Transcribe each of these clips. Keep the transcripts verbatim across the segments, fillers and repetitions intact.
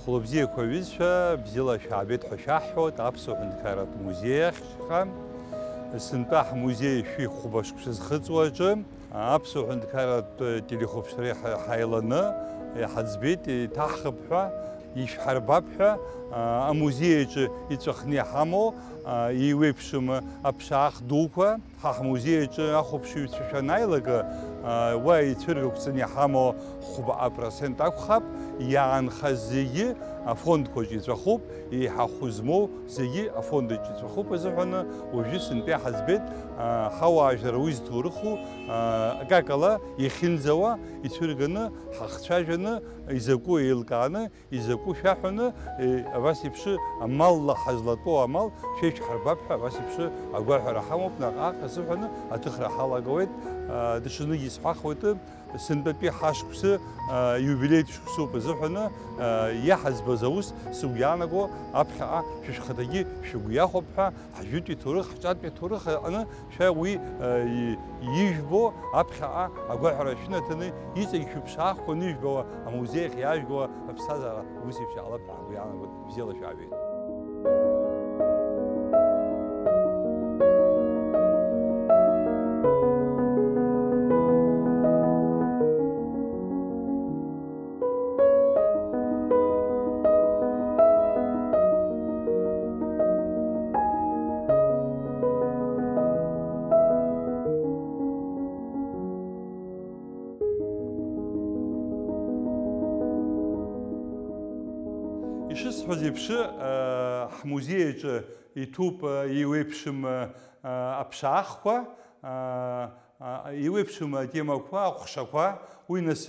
Хәлыбзиақәа аҩызцәа, бзиала шәаабеит ҳәа шәаҳҳәоит Аԥсуа Ҳәынҭқарратә Музеи ахьҟа. Сынтәа ҳмузеи шәи хәба шықәса зхыҵуа аҿы Аԥсуа Ҳәынҭқарратә телехәаԥшреи ҳа-, ҳаиланы иҳаӡбеит, иҭаҳхып ҳәа, ишәҳарбап ҳәа, а, амузеи аҿы иҵәахны иҳамоу, а, еиуеиԥшым аԥшаах дуқәа. Ҳа ҳмузеи аҿы ахәаԥшыҩцәа шәанааилак, а, уа ицәыргақәҵаны иҳамоу хәба апроцент акәхап, иаанхаз зегьы афондқәаҿ иҵәахуп, еиҳа хәы змоу зегьы афонд аҿы иҵәахуп азыҳәаны, уажәы сынтәа иҳаӡбеит, а, ҳауаажәлар уи зҭоурыху, а, акакала иахьынӡауа ицәырганы, ҳахцәажәаны, изакәу еилкааны, изакәу шәаҳәаны, е, абас еиԥш амалла ҳазлатәоу амал шәеиқәҳарбап ҳәа абас еиԥш агәаҳәара ҳамоуп, наҟ-ааҟ азыҳәаны аҭыхра ҳалагауеит. А, даҽазныгьы исҳәахуеит, сынтәатәи ҳашықәсы, а, иубилеитә шықәсоуп азыҳәаны, а, иаҳаӡбаз аус сыгәы иаанаго аԥхьаҟа шәышәхаҭагьы шәыгәы иахәап ҳәа, ҳжәытәи ҭоурых, ҳҿатәи ҭоурых аҟны шәа уи, а, и-, ижәбо аԥхьаҟа агәаҳәара шәынаҭаны, иҵегь шәыԥшаахқәа анышәбауа, амузеи ахь иаажәгауа аԥсҭазаара ус еиԥш иаалап ҳәа ҳгәы иаанагоит. Бзиала шәаабеит. Ишысҳәаз еиԥш, ҳмузеи аҿы иҭәуп еиуеиԥшым аԥшаахқәа, еиуеиԥшым атемақәа, аҟәшақәа, уи нас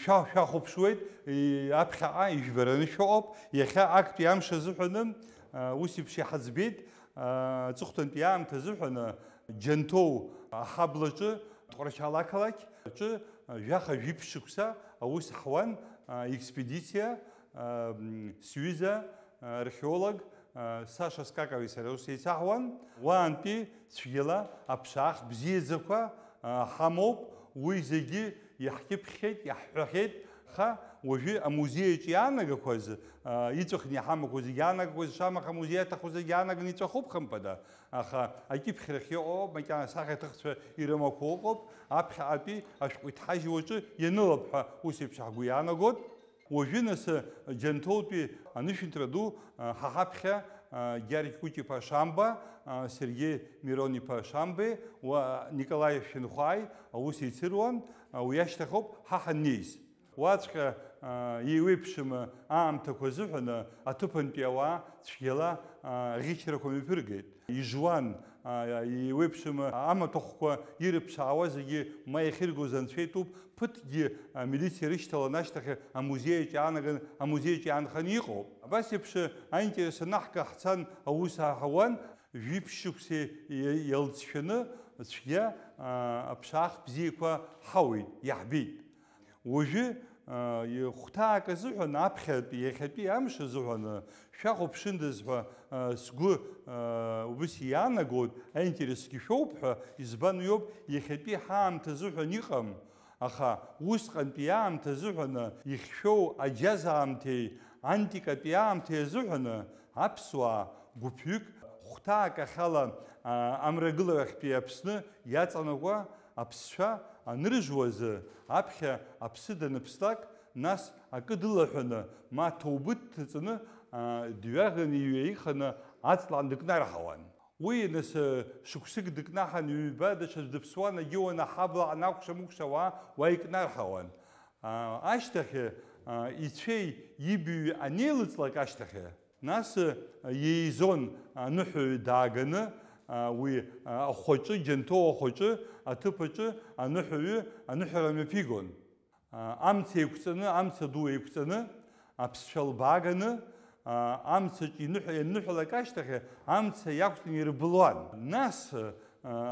шәа-, шәахәаԥшуеит, аԥхьаҟа ижәбараны шәыҟоуп, иахьа актәи амш азыҳәаны ус еиԥш иҳаӡбеит, аҵыхәтәантәи аамҭа азыҳәаны Џьанҭоу аҳаблаҿы, Тҟәарчал ақалақь аҿы, жәаха-жәиԥшь шықәса аус ҳуан, а, експедициа, а, м, сҩыза, а, археолог, а, Саша Скакови сареи ус еицаҳуан. Уаантәи цәгьала аԥшаах бзиаӡақәа, а, ҳамоуп, уи зегьы иаҳкьыԥхьхьеит, иаҳҳәахьеит, аха уажәы амузеи аҿы иаанагақәаз, а, иҵәахны иҳамақәоу зегьы иаанагақәаз, шамаха амузеи аҭаху зегьы иаанаганы иҵәахуп, хымԥада. Аха акьыԥхьрахь иҟоу макьана асахьаҭыхцәа ирымақәоу ыҟоуп, аԥхьаҟатәи ашәҟәы иҭҳажьуаҿы ианылап ҳәа ус еиԥш ҳгәы иаанагоит. Уажәы нас Џьанҭоутәи анышәынҭра ду ҳа ҳаԥхьа Гьаргь Кәыҷ-иԥа Шамба, Сергеи Мирон-иԥа Шамбеи, уа Николаи Шәынхәааи аус еицыруан, уи ашьҭахь ауп ҳа ҳаннеиз. Уаҵәҟьа, аа, еиуеиԥшым аамҭақәа азыҳәаны аҭыԥантәи ауаа цәгьала, аа, аӷьычрақәа мҩаԥыргеит. Ижуан, аа, еиуеиԥшым амаҭәахәқәа ирыԥшаауа зегьы ма иахьыргоз анцәа итәуп, ԥыҭкгьы амилициа рышьҭалан ашьҭахь амузеи аҿы иаанаган, амузеи аҿы иаанханы иҟоуп. Абас еиԥш аинтерес анаҳга ҳцан аус аҳауан, жәиԥшь шықәса иа-, иалҵшәаны цәгьа, аа, аԥшаах бзиақәа ҳауеит, иаҳбеит. Уажәы, а, хәҭаак азыҳәан, аԥхьатәи, иахьатәи амш азыҳәан, а, шәахәаԥшындаз ҳәа, а, сгәы, а, убыс иаанагоит, аинтересгьы шәоуп ҳәа, избан уиоуп, иахьатәи ҳаамҭа азыҳәан иҟам, аха усҟантәи аамҭа азыҳәан, ихьшәоу аџьаз аамҭеи антикатәи аамҭеи азыҳәан, аԥсуаа гәыԥҩык хәҭаак ахьала, а, амрагыларахьтәи Аԥсны иаҵанакуа аԥсцәа аныржуазы, аԥхьа аԥсы даныԥслак, нас акы дылаҳәаны, ма ҭоубыҭ дҭаҵаны, а, дҩаганы иҩаиханы аҵлан дыкнарҳауан. Уи, нас, шықәсык дыкнаҳан, ҩба даҽаӡә дыԥсуан, агьыуан аҳабла анакәша-мыкәша ауаа уа икнарҳауан. А, ашьҭахь, а, ицәеи ибаҩи анеилыҵлак ашьҭахь, нас, а, иеизон аныҳәаҩы дааганы, а, уи, а, ахәаҿы, Џьанҭоу ахәаҿы, аҭыԥ аҿы аныҳәаҩы аныҳәара мҩаԥигон. А, амца еиқәҵаны, амца ду еиқәҵаны, аԥсцәа лбааганы, а, амцаҿ иныҳәа-, ианныҳәалак ашьҭахь, амца иақәҵаны ирбылуан. Нас, а,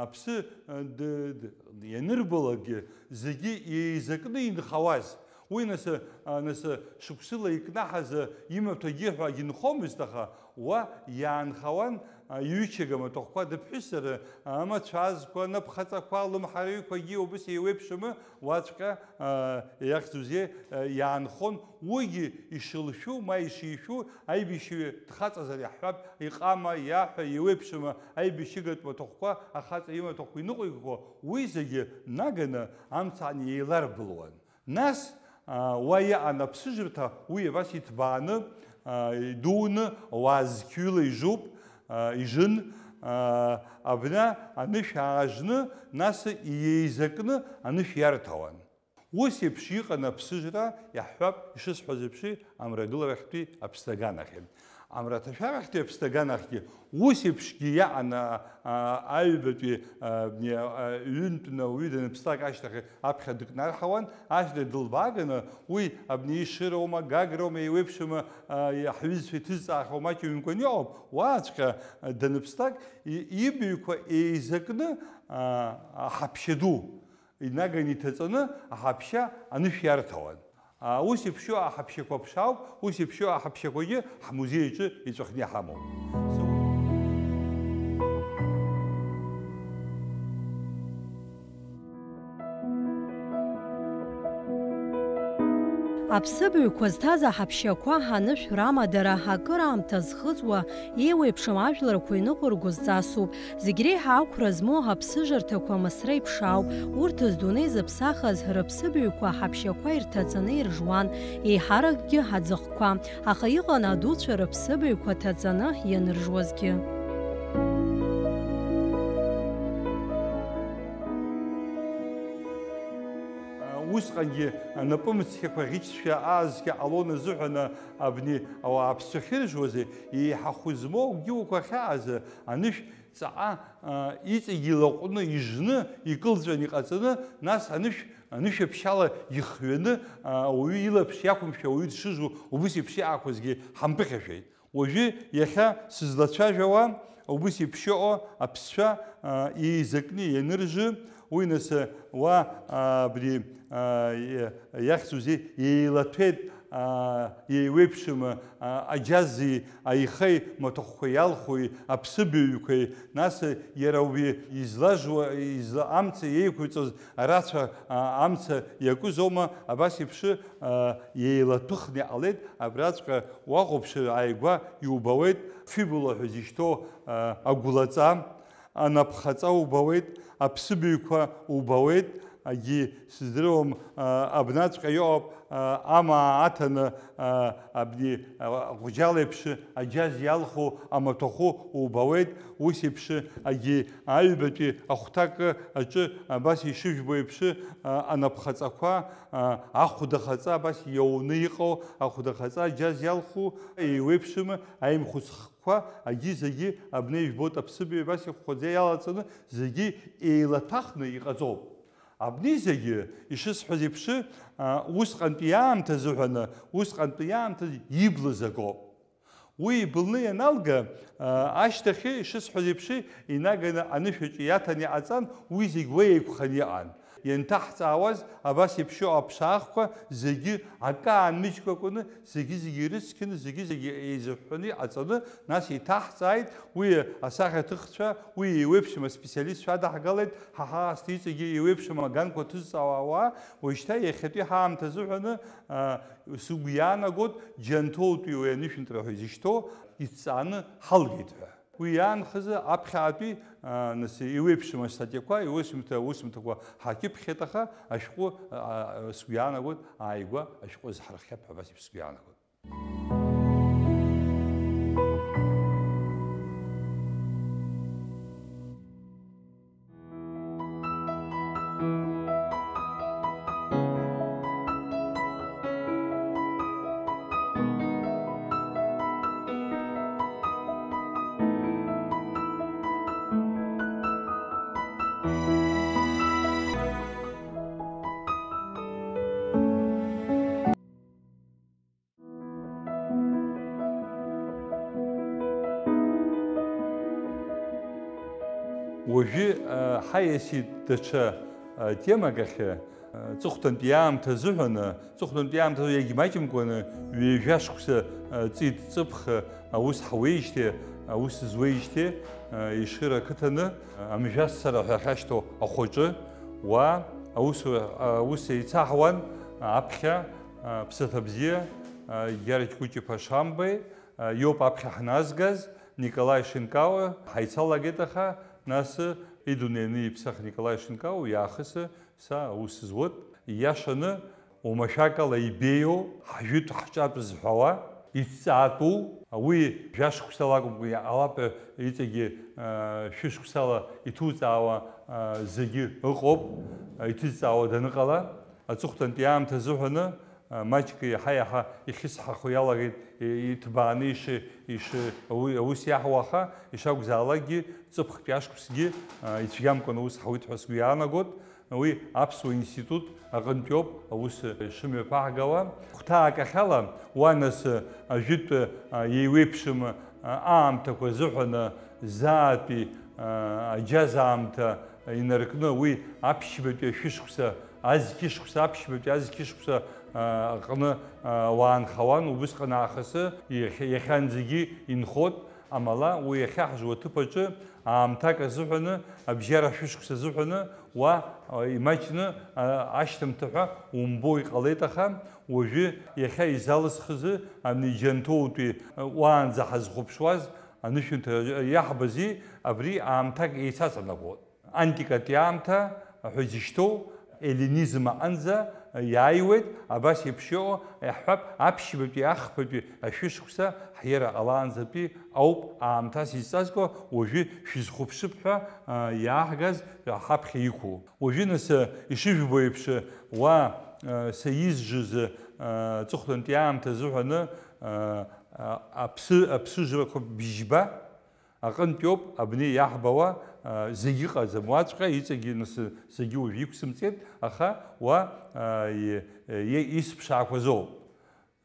аԥсы, а, д-, д-, ианырбалакгьы, зегьы еизакны инхауаз, Уи нас, а, нас шықәсыла икнаҳаз имаҭәагьы ҳәа агьынхомызт, аха уа иаанхауан, а, иҩычага маҭәахәқәа дыԥҳәысыр, амацәазқәа, напхаҵақәа, лымҳараҩқәагьы убыс еиуеиԥшым, уаҵәҟьа, а, иахьӡузеи, а, иаанхон, уигьы ишылшәу, ма ишишәу, аибашьҩы дхаҵазар иаҳҳәап, иҟама, иаҳәа, еиуеиԥшым аибашьыгатә маҭәахәқәа, ахаҵа имаҭәахәқәа иныҟәигақәо, уи зегьы наганы амца ан еиларбылуан. Нас, а, уа иҟан аԥсыжырҭа, уи абас иҭбааны, а, идуны, ауаа зқьҩыла ижуп, а, ижын, а, абна анышә аажны, нас иеизакны анышә иарҭауан. Ус еиԥш иҟан аԥсыжра, иаҳҳәап, ишысҳәаз еиԥш, амрагыларахьтәи аԥсҭаганахьы. Амраҭашәарахьтәи аԥсҭаганахьгьы ус еиԥшгьы иаан, а, а, аҩбатәи, а, а, ҩынтәны ауаҩы даныԥслак ашьҭахь аԥхьа дыкнарҳауан, ашьҭахь дылбааганы, уи абни ишыроума, гагроума, еиуеиԥшыма, а, ҳҩызцәа иҭызҵаахьоу маҷымкәан иҟоуп, уаҵәҟьа, а, даныԥслак, и-, ибаҩқәа еизакны, а, аҳаԥшьа ду инаганы иҭаҵаны аҳаԥшьа анышә иарҭауан. А, ус еиԥшьоу аҳаԥшьақәа ԥшаауп, ус еиԥшьоу аҳаԥшьақәагьы ҳмузеи аҿы иҵәахны иҳамоуп. Аԥсыбаҩқәа зҭаз аҳаԥшьақәа анышә рамадара акыраамҭа зхыҵуа, еиуеиԥшым ажәларқәа иныҟәырго зҵасуп. Зегь реиҳа ақәра змоу аԥсыжырҭақәа Мысра иԥшаауп. Урҭ здунеи зыԥсахыз рыԥсыбаҩқәа аҳаԥшьақәа ирҭаҵаны иржуан, еиҳаракгьы аӡахқәа. Аха иҟан адуцәа рыԥсыбаҩқәа ҭаҵаны ианыржуазгьы. Усҟангьы анапымцқьақәа ӷьычцәгьа аазқьа ҟалон азыҳәан абни ауаа аԥсцәа ахьыржуаз, еиҳа хәы змоу гьуқәа ахьааз анышә ҵаҟа, а, иҵегь илаҟәны, ижны, икылҵәан иҟаҵаны, нас анышә, анышә аԥшьала ихҩаны, а, ауаҩы илаԥш иақәымшәо ауаҩы дшыжу убыс еиԥш иаақәазгьы ҳамԥыхьашәеит. Уажәы иахьа сызлацәажәауа, убыс еиԥш иҟоу аԥсцәа, а, еизакны ианыржы, уи нас, а, уа, а, абри, а, иа-, иахьӡузеи, еилаҭәеит, а, еиуеиԥшым, а, аџьази аихеи маҭәахәқәа иалхуи, аԥсыбаҩқәеи, нас иара уи излажуа, изла-, амца еиқәиҵоз арацәа, а, амца иакәызоума, абас еиԥш, а, еилаҭәыхны иҟалеит, абраҵәҟьа уахәаԥшыр ааигәа иубауеит, фибула ҳәа изышьҭоу, а, агәлаҵа, анапхаҵа убауеит, аԥсыбаҩқәа убауеит, агьи сыздыруам, а, абнаҵәҟьа иҟоуп, а, амаа аҭаны, а, абни, а, ҟәџьал еиԥш аџьаз иалху амаҭәахәы убауеит, ус еиԥш агьи аҩбатәи ахәҭакы аҿы абас ишыжәбо еиԥш, а, анапхаҵақәа, а, ахәдахаҵа абас иауны иҟоу ахәдахаҵа аџьаз иалху еиуеиԥшым аимхәыцх қәа, агьи зегьы абни ижәбоит, аԥсыбаҩ абас ихәхәаӡа иалаҵаны, зегьы еилаҭәахны иҟаҵоуп. Абни зегьы, ишысҳәаз еиԥш, а, усҟантәи аамҭа азыҳәаны, усҟантәи аамҭа иблыз акоуп. Уи ибылны ианалга, а, ашьҭахь, ишысҳәаз еиԥш, инаганы анышәаҿы иаҭан иҟаҵан, уи зегь уа еиқәханы иҟан. Ианҭаҳҵаауаз, абас еиԥш иҟоу аԥшаахқәа зегьы акы аанмыжькәакәаны, зегьы-зегьы ирыцқьаны, зегьы-зегьы еизыҳәҳәаны иҟаҵаны, нас еиҭаҳҵааит, уи асахьаҭыхцәа, уи еиуеиԥшым аспециалистцәа адаҳгалеит, ҳа ҳаасҭа иҵегьы еиуеиԥшым аганқәа ҭызҵаауа ауаа, уажәшьҭа иахьатәи ҳаамҭа азыҳәаны, а, сыгәы иаанагоит, џьанҭоутәи уи анышәынҭра ҳәа изышьҭоу иҭҵааны ҳалгеит ҳәа. Уи иаанхазы аԥхьаатәи, а, нас, еиуеиԥшым астатиақәа, иусумҭа, аусумҭақәа ҳакьыԥхьеит, аха ашәҟәы, а, а, сгәы иаанагоит, ааигәа ашәҟәы азҳархиап ҳәа абас еиԥш сгәы иаанагоит. Уажәы, а, ҳаиасит даҽа, а, темак ахь, Ҵыхәтәантәи аамҭа азыҳәаны, ҵыхәтәантәи аамҭа азы иагьмаҷымкәаны ҩажәа шықәса ҵит ҵыԥх аус ҳуеижьҭеи, аус зуеижьҭеи, Ешыра ақыҭаны, Амжәасцара ҳәа ахьашьҭоу ахәаҿы, уа аус, аус еицаҳуан аԥхьа, ԥсаҭа бзиа, Гьаргь Кәыҷ-иԥа Шамбеи, иоуп аԥхьа ҳназгаз, Николаи Шинкауа, ҳаицалагеит аха, нас идунеины иԥсах Николаи Шинкауа иаахыс са аус зуеит, ииашаны, уамашәакала ибеиоу, ҳжәытә ҳҿатә зҳәауа, иҭҵаатәу, уи жәа шықәсала акәымкәа, иҟалап, иҵегьы, а, шәышықәсала иҭуҵаауа, а, зегьы ыҟоуп, а, иҭызҵаауа даныҟала, аҵыхәтәантәи аамҭа азыҳәаны, а, маҷк иаҳа-иаҳа ихьысҳахо иалагеит, и-, иҭбааны иши-, иши-, ауи-, аус иаҳуа, аха ишакәзаалакгьы, ҵыԥхтәи ашықәсгьы, а, ицәгьамкәан аус ҳауеит ҳәа сгәы иаанагот. Уи аԥсуа институт аҟынтәиоуп аус шымҩаԥаҳгауа. Хәҭаак ахьала, уа нас ажәытә еиуеиԥшым аамҭақәа рзыҳәан заатәи аџьаз аамҭа инаркны, уи аԥшьбатәи ашәышықәса, азқьышықәса, аԥшьбатәи азқьышықәса аҟны уаанхауан, убысҟан аахысы иахьа-, иахьанӡагьы инхот. Амала, уи иахьаҳжу аҭыԥ аҿы аамҭак азыҳәаны, абжьара шәышықәса азыҳәаны, уа, а, имаҷны, а, ашьҭымҭа ҳәа умбо иҟалеит, аха уажәы иахьа изалысхыз ани Џьанҭоутәи, а, уаанӡа ҳазхәаԥшуаз анышәынҭра иаҳбази абри аамҭак еицаҵанакуеит. Антикатәи аамҭа ҳәа изышьҭоу, еллинизм аҟынӡа иааиуеит, абас еиԥш иҟоу, иаҳҳәап, аԥшьбатәи ахԥатәи ашәышықәса ҳиара ҟалаанӡатәи ауп аамҭас изҵазкуа, уажәы шәызхәаԥшып ҳәа, а, иааҳгаз ҳаԥхьа иқәу. Уажәы нас, ишыжәбо еиԥш, уа, а, са изжыз, а, аҵыхәтәантәи аамҭа азыҳәаны, а, а, аԥсы-, аԥсыжрақәа бжьба, аҟынтәиоуп абни иаҳбауа, а, зегьы ыҟаӡам уаҵәҟьа, иҵегьы нас зегьы уажә иқәсымҵеит, аха уа, а, и-, и-, исԥшаақәазоуп.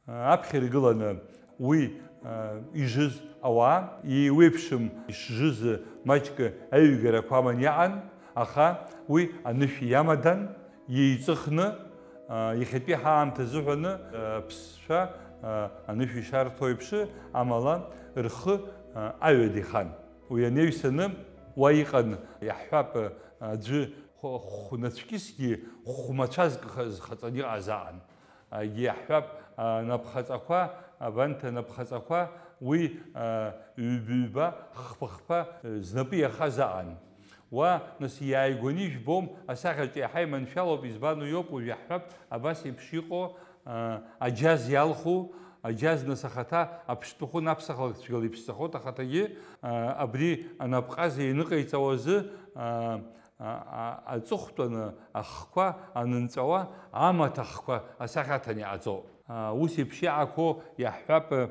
А, аԥхьа иргыланы уи, а, ижыз ауаа, еиуеиԥшым ишжыз маҷк аҩгарақәа аман иаан, аха уи анышә иамадан, Еиҵыхны, а, иахьатәи ҳаамҭа азыҳәаны, а, аԥсцәа, а, анышә ишарҭо еиԥш, амала рхы, а, аҩада ихан. Уи анаҩсаны уа иҟан, иаҳҳәап, аӡәы хә-, хәнацәкьысгьы хәмацәазк х-, зхаҵаны иҟаз аан. Егьи иаҳҳәап, а, напхаҵақәа, абанҭ анапхаҵақәа уи, а, ҩба-ҩба, хԥа-хԥа, а, знапы иахаз аан. Уа, нас, иааигәаны ижәбом, асахьаҿ иаҳа иманшәалоуп, избан уи ауп, уажә иаҳҳәап, абас еиԥш иҟоу, а, аџьаз иалху, аџьаз, нас, ахаҭа аԥштәы хәы наԥсахлак цәгьала иԥшӡахоит ахаҭагьы, а, абри анапҟаза ианыҟаиҵауазы, а, а, а, аҵыхәтәаны ахқәа анынҵәауа, амаҭ ахқәа асахьаҭан иҟаҵоуп. Ус еиԥш иаақәоу иаҳҳәап,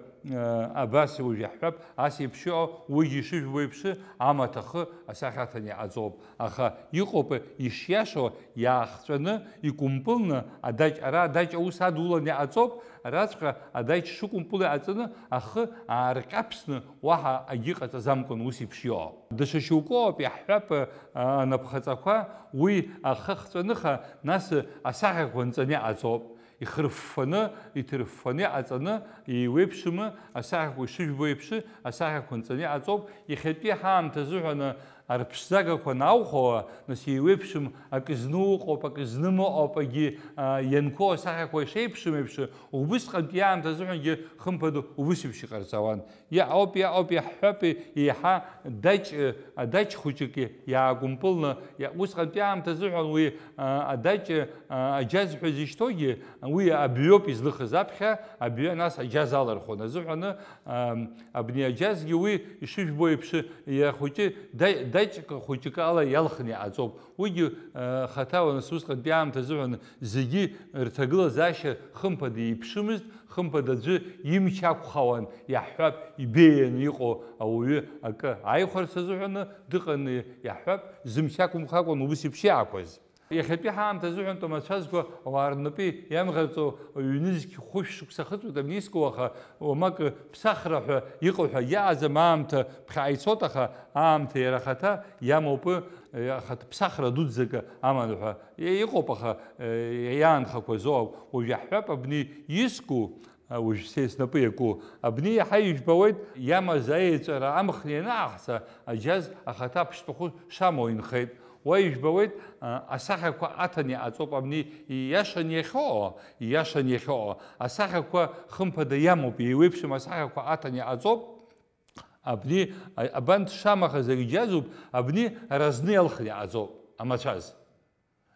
абас уажә иаҳҳәап, ас еиԥш иҟоу, уигьы ишыжәбо еиԥш, амаҭ ахы асахьаҭан иҟаҵоуп. Аха иҟоуп ишиашоу, иаахҵәаны икәымпылны адаҷ, ара адаҷ аус адулан иҟаҵоуп, араҵәҟьа адаҷ шыкәымпылу иҟаҵаны ахы аарҟьаԥсны уаҳа агьыҟаҵаӡамкәан ус еиԥш иҟоу. Даҽа шьоукы ыҟоуп, иаҳҳәап, анапхаҵақәа уи ахы ахҵәаныха, нас асахьақәа нҵаны иҟаҵоуп. Ихырффаны, иҭырффаны иҟаҵаны, еиуеиԥшым асахьақәа ишыжәбо еиԥш, асахьақәа нҵаны иҟаҵоуп. Иахьатәи ҳаамҭа азыҳәан арԥшӡагақәа наухауа, нас еиуеиԥшым, акы зну ыҟоуп, акы зным ыҟоуп, агьи, а, ианқәоу асахьақәа ишеиԥшым еиԥш, убысҟантәи аамҭа азыҳәангьы, хымԥада, убыс еиԥш иҟарҵауан. Иаҟоуп, иаҟоуп, иаҳҳәап, еиҳа даҷ, адаҷ хәыҷык иаагәымпылны, иа-, усҟантәи аамҭа азыҳәан уи, а, адаҷ, а, аџьаз ҳәа изышьҭоугьы, уи абҩоуп излыхыз аԥхьа, абҩа нас аџьаз алархон азыҳәаны, ам, абни аџьазгьы уи ишыжәбо еиԥш, иахәыҷы, да-, даҷк хәыҷык ала иалхны иҟаҵоуп. Уигьы, а, хаҭала нас усҟантәи аамҭа азыҳәан зегьы рҭагылазаашьа хымԥада еиԥшымызт, хымԥада аӡәы имч ақәхауан, иаҳҳәап, ибеианы иҟоу ауаҩы акы ааихәарц азыҳәаны дыҟаны, иаҳҳәап, зымч ақәымхакәан ус еиԥш иаақәаз. Иахьатәи ҳаамҭа азыҳәантә амацәазқәа ауаа рнапы иамӷарҵо ҩнызқь хәышә шықәса ахыҵуеит абни иску, аха уамак ԥсахра ҳәа иҟоу ҳәа иааӡам, аамҭа ԥхьаҟа ицоит, аха аамҭа иара ахаҭа иамоуп, ахаҭа ԥсахра дуӡӡак аман ҳәа иҟоуп, аха иаанхақәаз ауп. Уажә иаҳҳәап абни иску, уажә са снапы иаку, абни иаҳа ижәбауеит, иамаз аеҵәара амхны ианааҳца, аџьаз ахаҭа аԥштәахәы шамоу инхеит. Уа ижәбауеит, а, асахьақәа аҭан иҟаҵоуп, абни ииашан иахьоу, ииашан иахьоу. Асахьақәа хымԥада иамоуп, еиуеиԥшым асахьақәа аҭан иҟаҵоуп. Абни, а, абанҭ шамаха зегь џьазуп, абни разны иалхны иҟаҵоуп, амацәаз.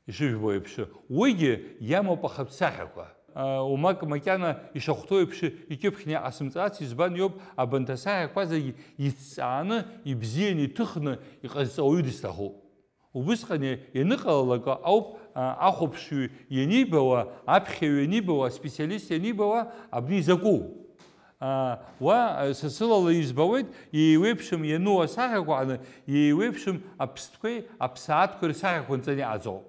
Ишыжәбо еиԥш, уигьы иамоуп ахатә сахьақәа. А, умак макьана ишахәҭоу еиԥш икьыԥхьны иҟасымҵац, избан иоуп, абанҭ асахьақәа зегь иҭҵааны, ибзианы, иҭыхны иҟазҵауаҩы дысҭахуп. Убысҟан ианыҟалалак ауп, а, ахәаԥшҩы ианибауа, аԥхьаҩ ианибауа, аспециалист ианибауа абни изакәу. А, уа, а, са сылала избауеит, еиуеиԥшым иану асахьақәа аҟны, еиуеиԥшым аԥстәқәеи аԥсаатәқәеи рсахьақәа нҵаны иҟаҵоуп.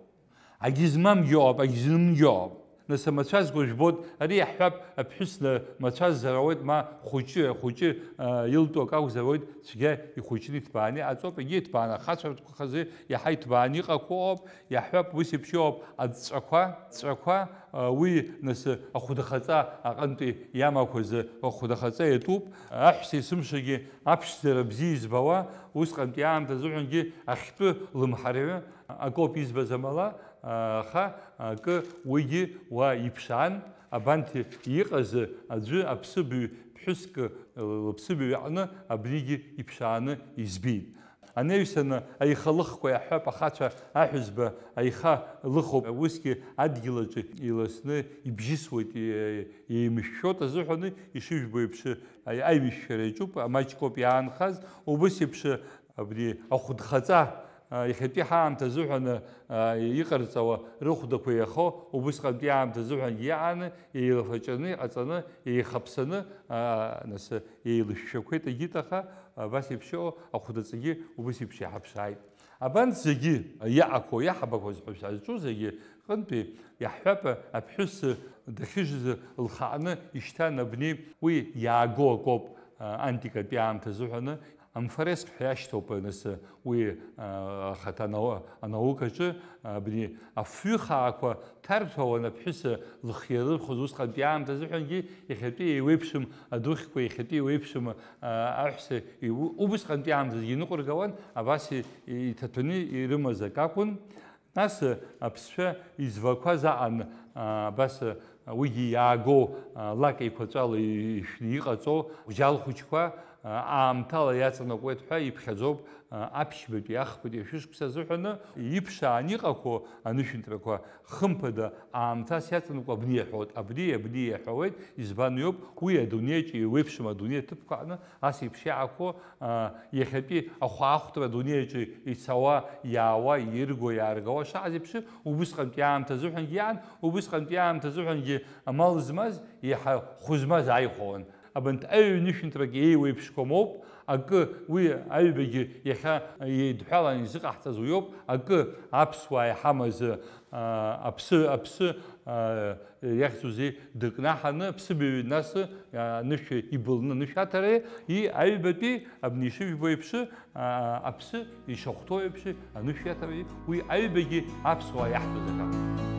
Агьызмамгьы ыҟоуп, агьзынмгьы ыҟоуп. Нас амацәазқәа жәбоит, ари иаҳҳәап, аԥҳәыс на-, мацәаззар ауеит, ма хәыҷы, ахәыҷы, а, илтәу акы акәзар ауеит, цәгьа ихәыҷны иҭбааны иҟаҵоуп, егьи иҭбааны ахацәа ртәқәа хазы иаҳа иҭбааны иҟақәоу ыҟоуп, иаҳҳәап, ус еиԥш иҟоуп, аҵәҵәақәа, ҵәҵәақәа, а, уи нас ахәдахаҵа аҟынтәи иамақәаз ахәдахаҵа иатәуп, аҳәса есымшагьы аԥшӡара бзиа избауа, усҟантәи аамҭа азыҳәангьы ахьтәы лымҳарҩы, акоуп избаз амала, аха акы уигьы уа иԥшаан, абанҭ иҟаз аӡәы аԥсыбаҩ ԥҳәыск лыԥсыбаҩ аҟны абригьы иԥшааны избеит. Анаҩсаны аихалыхқәа иаҳҳәап, ахацәа аҳәызба аиха лыхуп, усгьы адгьыл аҿы иласны ибжьысуеит, е-, еимышәшәоит азыҳәаны, ишыжәбо еиԥш, аи-, аибашьцәа иаҿуп, амаҷкоуп иаанхаз, убыс еиԥш абри ахәыдхаҵа, а, иахьатәи ҳаамҭа азыҳәан, а, иҟарҵауа рыхәдақәа иахо, убысҟантәи аамҭа азыҳәангьы иааны, еилафаҿаны, иҟаҵаны, еихаԥсаны, а, нас, еилышәшәақәеит егьит, аха абас еиԥш иҟоу ахәдаҵагьы убыс еиԥш иҳаԥшааит. Абанҭ зегьы иаақәоу, иаҳабақәаз ҳәа шәазҿу зегьы рҟынтәи иаҳҳәап, аԥҳәыс дахьыжыз лхааны ишьҭан абни, уи иааго акоуп, а, антикатәи аамҭа азыҳәаны. Амфореск ҳәа иашьҭоуп, нас, уи, а, ахаҭа анау-, анаукаҿы, абни афҩы хаақәа ҭарҭәауан аԥҳәыс лыхиа лырхәыз усҟантәи аамҭа азыҳәангьы, иахьатәи еиуеиԥшым адухьқәа, иахьатәи еиуеиԥшым, а, аҳәса иу-, убысҟантәи аамҭазы иныҟәыргауан, абас и-, иҭаҭәаны ирымаз акы акәын. Нас аԥсшәа извақәаз аан, а, абас, а, уигьы иаагоу, а, лак еиқәаҵәала ишәны иҟаҵоу ӷәџьал хәыҷқәа, а, аамҭала иаҵанакуеит ҳәа иԥхьаӡоуп, а, аԥшьбатәи ахԥатәи ашәышықәса азыҳәаны иԥшаан иҟақәоу анышәынҭрақәа хымԥада аамҭас иаҵанакуа абни иаҳәоит, абни, абни иаҳәауеит, избан иоуп, уи адунеиаҿы еиуеиԥшым адунеи аҭыԥқәа аҟны ас еиԥш иаақәоу, а, иахьатәи ахәаахәҭра адунеи аҿы ицауа, иаауа, ирго, иааргауа шааз еиԥш, убысҟантәи аамҭа азыҳәангьы иаан, убысҟантәи аамҭа азыҳәангьы амал змаз, иаҳа хәы змаз ааихәауан. Абанҭ аҩнышәынҭрак еиуеиԥшқәа моуп, акы, уи аҩбагьы иахьа еидҳәалан изыҟаҳҵаз уиоуп, акы, аԥсуаа иҳамаз, а, аԥсы, аԥсы, а, иахьӡузеи, дыкнаҳаны, аԥсыбаҩ нас, а, анышә ибылны анышә аҭара, и аҩбатәи абни ишыжәбо еиԥш, а, аԥсы ишахәҭоу еиԥш анышә иаҭара, уи аҩбагьы аԥсуаа иаҳтәыз акакәын.